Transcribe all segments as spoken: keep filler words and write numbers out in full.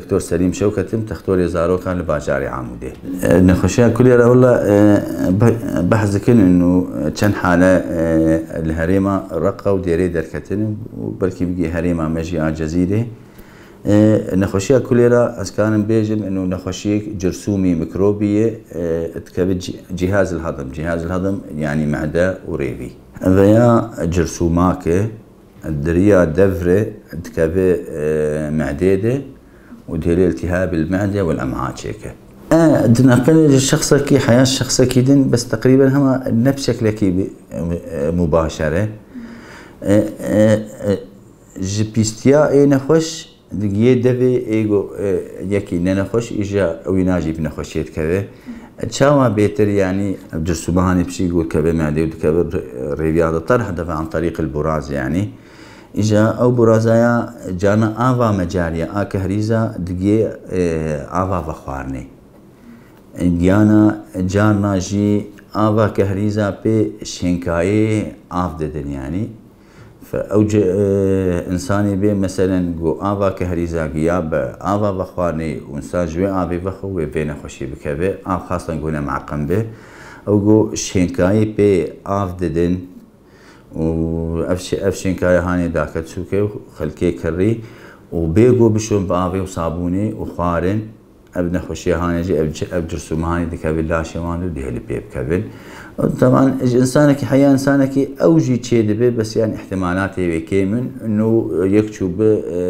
Doktor Selîm Şewket im, textorê zarokan li bajarê Amûdê. E, nexweşiya kulêra wela, e, be-, behs dikin û çend hale, e, li herêma Reqa û Dêrê derketin û belkî bigê herêma me jî a Cezîrê. E, nexweşiya kulêra ez karim bêjim ino nexweşiyek cirsûmî mikrobî ye, e, dikeve cî-, cîhazil hedim. Cîhazil hedim yanî mehde û rêvî. Veya cirsûmak e, di riya devre dikeve, e, mehdê de û dihêle iltîhabil mehde wel em'a çêke. E, dineqile ji şexsekî heya şexsekî din, bes teqrîben hema ne bi şeklekî bi, e, mubaşer e. E, e, e, ji pîstiya ê nexweş digiyê devê ê go, e, yekî ne nexweş, îja ewî najî bi nexweşiyê dikeve. Çawa bêtir, yanî, ev cirsûma hanê pişî go dikeve mehdê û dikeve rê-, rêviya de terh deve an terîqil buraz, yanî. Îja ew burazaya carna ava mecariya a kehrîza digiyê, e, ava vexwarinê. Giyana carna jî ava kehrîza pê şênkayê av didin, yanî. Fe-, ew ci-, e, însanê bê, meselen, ku ava kehrîza giya be ava vexwarinê û însan ji wê avê vexwe, wê vê nexweşî bikeve, av xastan ku ne meqem be. Ew ku şênkayê pê av didin û ev şê-, ev şênkaya hanê dake çûke û xelkê kirrî û bê ku bişon bi avê û sabûnê û xwarin, ev nexweşiya hanê jî, ev ci-, ev cirsûma hanê dikevin laşê wan û dihêlin pê bikevin. Teban ji însanekî heya însanekî ew jî çêdibe, bes yan îhtimalatê wê kêm in. Nû yek çû bi, e,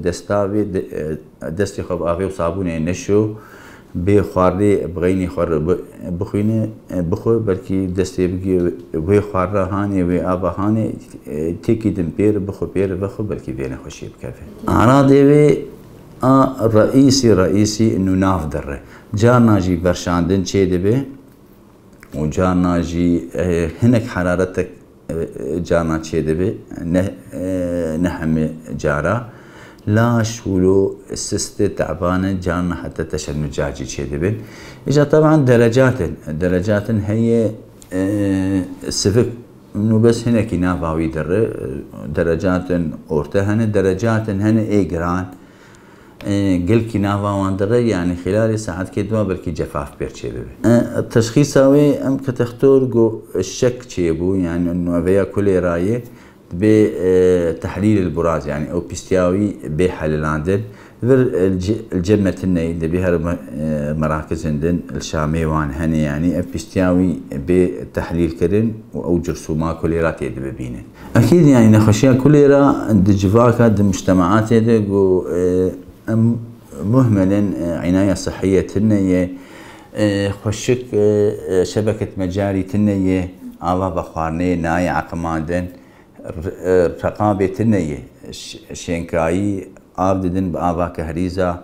destavê, de-, e, destê xwe bi avê û sabûnê neşo, bê xwarinê bi xeynî xwe re bi-, bixwîne, e, bixwe, belkî destê bigê wê xwarina hanê, wê ava hanê, e, têkî din pê re bixwe, pê re vexwe, belkî vê nexweşiyê bikeve. Eradê wê a reîsî, reîsî nû nav dire. Carna jî verşandin çêdibe û carna jî, e, hinek heraretek, e, carna çêdibe, ne, e, ne hemî cara. Laş, wilo, sist e, teban e, carna heta teşennuca jî çêdibin. Îja teban derecat in, derecat in heye, e, sivik, nû bes hinekî nava wî dire, e, derecat in orte hene, derecat in hene ê giran. E, gelkî nava wan dire, yanî xîlalê saetkê dua belkî cefaf pêr çêbibe. E, teşxîsa wê em ke textor go şek çêbû, yanî nû ev ya kulêra ye, dibê, e, tehlîl il buraz, yanî ew pîstiya wî bê helilandin. Vir, e, li ce-, li cem me tune ye, dibê her me-, e, merakizin din li Şamê wan hene, yanî ev pîstiya wî bê tehlîl kirin û ew cirsûma kulêra tê dibibînin. Ekîd, yanî nexweşiya kulêra di civaka, di mujtemaatê de ku, e, em muhmel in, e, înaya sihiyê tune ye, e, xweşik, e, e, şebekeya mecarî tune ye, ava vexwarinê nayê eqimandin, r-, e, reqabê tune ye, ş-, şênkayî av didin bi ava kehrîza,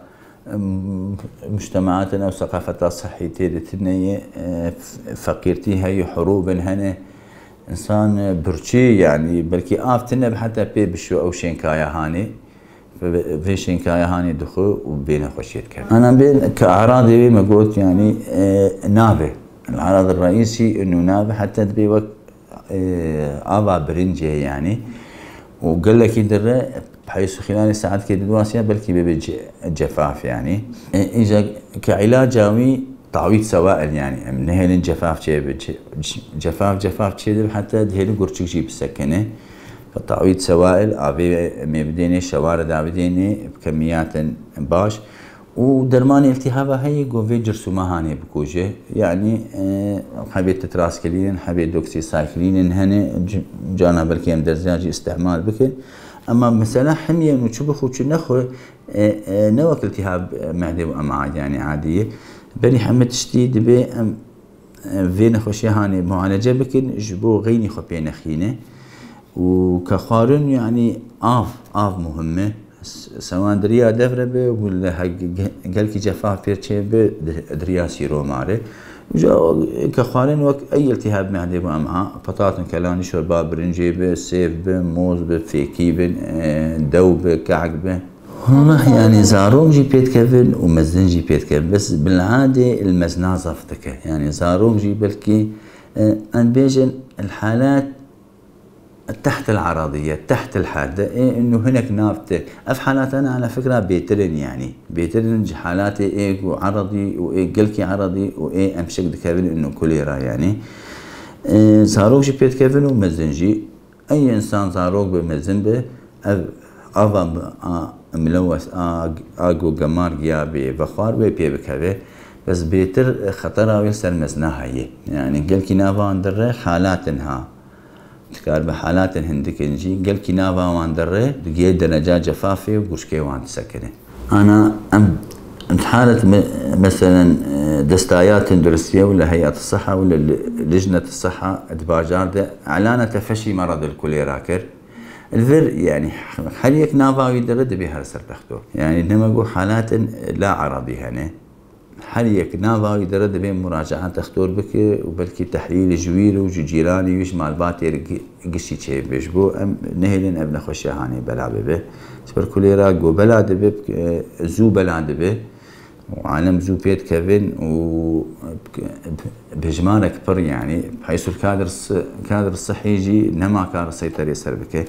Em, mujtemaatên ew seqafeta sihî tê de tune ye, e, f-, feqîrtî heye, hurûbin hene. Însan, e, birçî, yanî belkî av tune be heta pê bişo ew şênkaya hanê. Ve-, vê şênkaya hanê dixwe û bê nexweşiyê dike. Ana bê ke eradê wê me got, yanî, e, nav e. Eradê reîsî û nav e, heta dibê wek e, ava birincê, yanî. Û gelekî dire, heysu xîlalê saetkê di dwasiya belkî bebe ce-, cefaf, yanî. E, îja ke îlaca wî tawît sewail, yanî. Em nehêlin cefaf çêbe, ce-, ce-, cefaf, cefaf çêdibe, heta dihêlin gurçik jî bisekine. Fe tawît sewail, avê em ê bidêne, şeware da bidêne, bi kemiyatên baş. Û dermanê îltîhaba heye ku vê cirsûma hanê bikuje. Yanî, e, hebê tetraskilînin, hebê doksîsaykilînin hene, c-, carna belkî em derziya jî îstîmal bikin. Ema mesela hemiyê nû çi bixwe çi nexwe, e, e, ne wek îltîhab mehdê û em'a, yanî adî ye. Berî hemî tiştî dibê em vê nexweşiya hanê mualece bikin, ji bo xeynî xwe pê nexîne. Û ke xwarin, yanî av, av muhim e. S-, sewan di riya devre be, û li he-, ge-, gelkî cefa pêr çê be, di, di riya sîroma re. Îja ke xwarin wek ey îltîhab mehdê be, em'a, petatin kelanî, şorba birincê be, sêv be, moz be, fêkî bin, e, dew be, kehk be. Hûn, yanî zarok jî pê dikevin û mezin jî pê dikevin. Bes bil'adê li mezina zaf dike. Yanî zarok jî belkî, e, em bêjin, li halat, تحت العرضية، تحت الحادة، ê inu hinek nav te. Ev halata ne ala fikra bêtir in yanî. Bêtir in ji halatê ê ku eredî û ê gelkî eredî û ê em şik dikevin inu kulê ra yanî. Ê, zarok jî pê dikevin û mezin jî. Ey insan zarok be mezin be, ev ava bi a milewes a, a ku gemar giya bê vexwar wê pê bikeve. Bes bêtir xetera wê ser mezina heye. Yanî gelkî nava wan dire halatin ha. Dikaribe halatin hindik in jî gelkî nava wan dire digê dereca cefafê û gurşkê wan disekine. Ana em حالة me-, meselen, e, destaya tenduristiye wila heyet siha wila li-, lijnet siha di bajar de elana tefeşî meredil kulê rakir. Li vir, yanî, her yek nava wî dire dibê her ser dextor. Yanî, nema ku halatin la eradî hene. Her yek nava wî dire dibê muracaat dextor bike û belkî tehlîl ji wî re û ji cîranî wî ji malbatê re gi-, giştî çêbe. Ji bo em nehêlin ev nexweşiya hanê bela bibe. Ji ber kulê ra ku bela dibe, e, zû bela dibe û alem zû pê dikevin û bi hejmarek pir, yanî, heysul kadir si-, kadir sihî jî nema kar seyterê ser bike.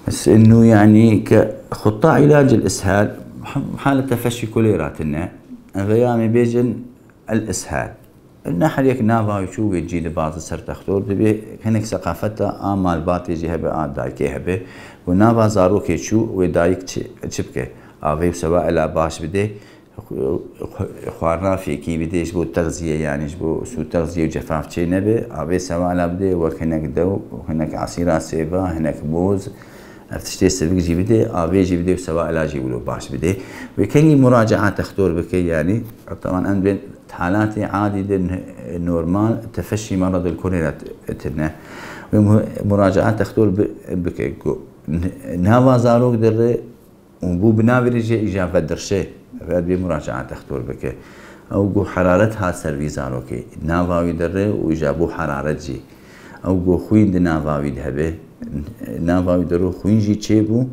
Bes inu, yanî, ke xutta îlacil îshal, hale tefeşî kulê ra tine. Ev ya em ê bêjin el îshal. Ne her yek nava wî çû wê cî dibazin ser dextor, dibê hinek seqafeta a malbatê jî hebe, a dayikê hebe. Û nava zarokê çû, wê dayik çi, çi bike? Avê û sewaila baş bidê, xwarina fêkî bidê, ji bo texziye, yanî ji bo sû texziye û cefaf çê nebe, avê sewaila bidê, wek hinek dew, hinek esîra sêva, hinek moz, ev tiştê sivik jî bidê, avê jî bidê û sewaila jî wilo baş bidê. Wê kengî muracaat dextor bike, yanî, teban em dibên halatê adî de n-, normal tefeşî meredil kulê re t-, tine. Wê mu-, muracaat dextor bi-, bike ku n-, nava zarok dire û bû bi navê re jê îja vedirşe, ev dibê muracaat dextor bike. Ew ku heraret hat ser vî zarokê, nava wî dire û îja bû heraret jî. Ew ku xwîn di nava wî de hebe, nava wî de ro xwîn jî çêbû.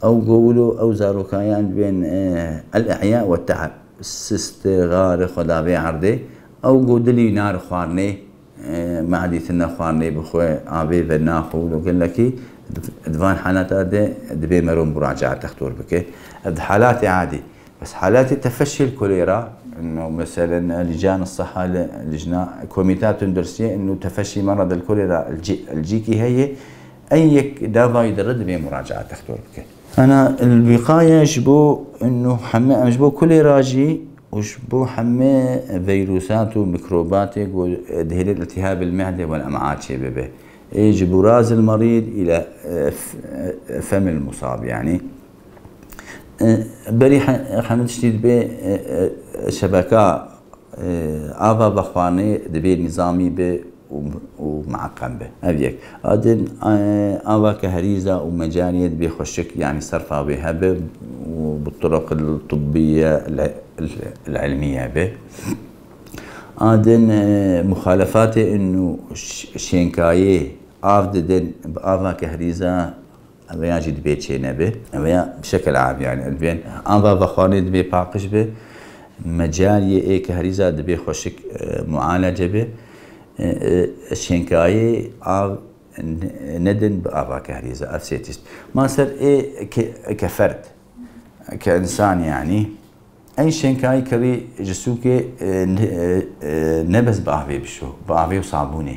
Ew ku wilo ew zarokayan dibên, e, el-i'ya we te'eb, sist, xar, xwe davê erdê. Ew ku dilî nar xwarinê, e, me'dî tune xwarinê bixwe, avê ve naxwe wilo gelekî di van halata de dibê mero muracaat dextor bike. Ev di halatê adî. Bes halatê tefeşî li kulê ra, ino, meselen, lîcan siha li, lijna, komîta tundursiye, ino tefeşî meredil kulê ra li cî-, li cîkî heye, ey yek nava wî dire dibê muracaat dextor bike. Ana, el-wîqaye ji bo, ino, heme, em ji bo kulê ra jî û ji bo heme veyrûsat û mikrobatê ku dihêlin iltîhabil mehde wel em'a çêbibe. Ê ji burazil merîd île, e, f-, e, femil musab, yanî. E, berî he-, hemî tiştî dibê, e, e, şebeka, e, ava vexwarinê dibê nîzamî be û, û mueqqem be. Ev yek. A din, e, ava kehrîza û mecaliyê dibê xweşik, yanî serfa wê hebe û bi turuq tibbiye, il-, il-, ilmiye be. A din, e, muxalefatê inu ş-, şênkayê av didin bi ava kehrîza, ev ya jî dibê çê nebe. Ev ya bi şekil am, yanî, dibên ava vexwanê dibê paqij be, mecaliyê ê kehrîza dibê xweşik, e, mualece be. E, e, şênkayê av n-, nedin bi ava kehrîza, ev sê tişt. Ma ser ê ke-, kefert, ke însan, yanî, Ey şênkayî kerî ji sûkê, e, ne-, e, e, ne bes bi avê bişo, bi avê û sabûnê.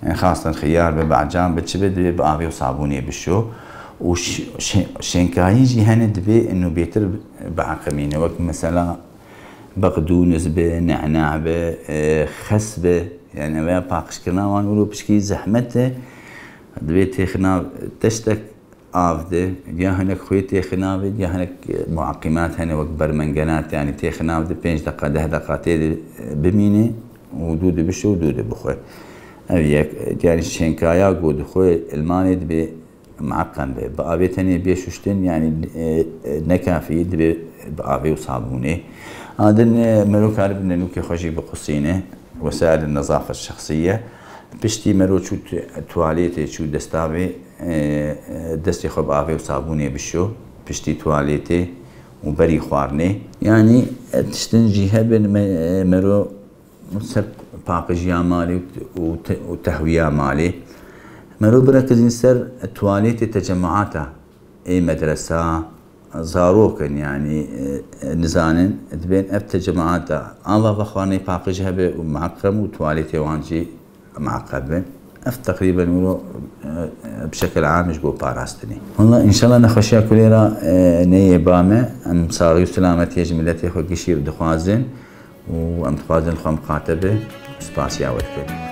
Yani xastan xiyar be, bacan be, çi be, divê bi avê û sabûnê bişo. Û ş-, şê-, şênkayî jî hene divê ino bêtir biaqimîne. Wek mesela beqdûniz be, nena be, e, xes be. Yani veya paqijkirina wan wilo pişkî zehmet e. Divê têxina teştek av de, ya hinek xwê têxinabe, ya hinek, e, muaqimat hene wek bermengenat, yani têxinabe, pênc deqa, deh deqa tê de, e, bimîne û dû de bişo û dû de bixwe. Ev yek, e, yani şênkaya ku dixwe ilmanê dibe muaqqem be. Bi avê tenê bê şuştin, yani, e, e, ne kafî, dibe bi avê û sabûnê. A din, e, mero karibe nenûkê xwe jî biqusîne. Wesail nezafet şexsiye. Piştî mero çû tu-, tuwalêtê, çû destavê, e, e, destê xwe bi avê û sabûnê bişo, piştî tuwalêtê û berî xwarinê. Yanî, e, tiştin jî hebin me-, e, mero ser paqijiya malê û te-, û te-, û tehwiya malê. Mero birekizîn ser tuwalêtê tecemaata ê medresa, zarok in, yanî, e, nizanin, dibên ev tecemaata ava vexwarinê paqij hebe û mueqem û tuwalêtê wan jî mueqeb bin. Ev teqrîben wilo, e, bi şekil am ji bo parastinê. Walla înşallah nexweşiya kulê re, e, neyê ba me. Em saxî û silametiyê ji miletê xwe gişî dixwazin û em dixwazin li xwe miqate be. Spasiya we dikin.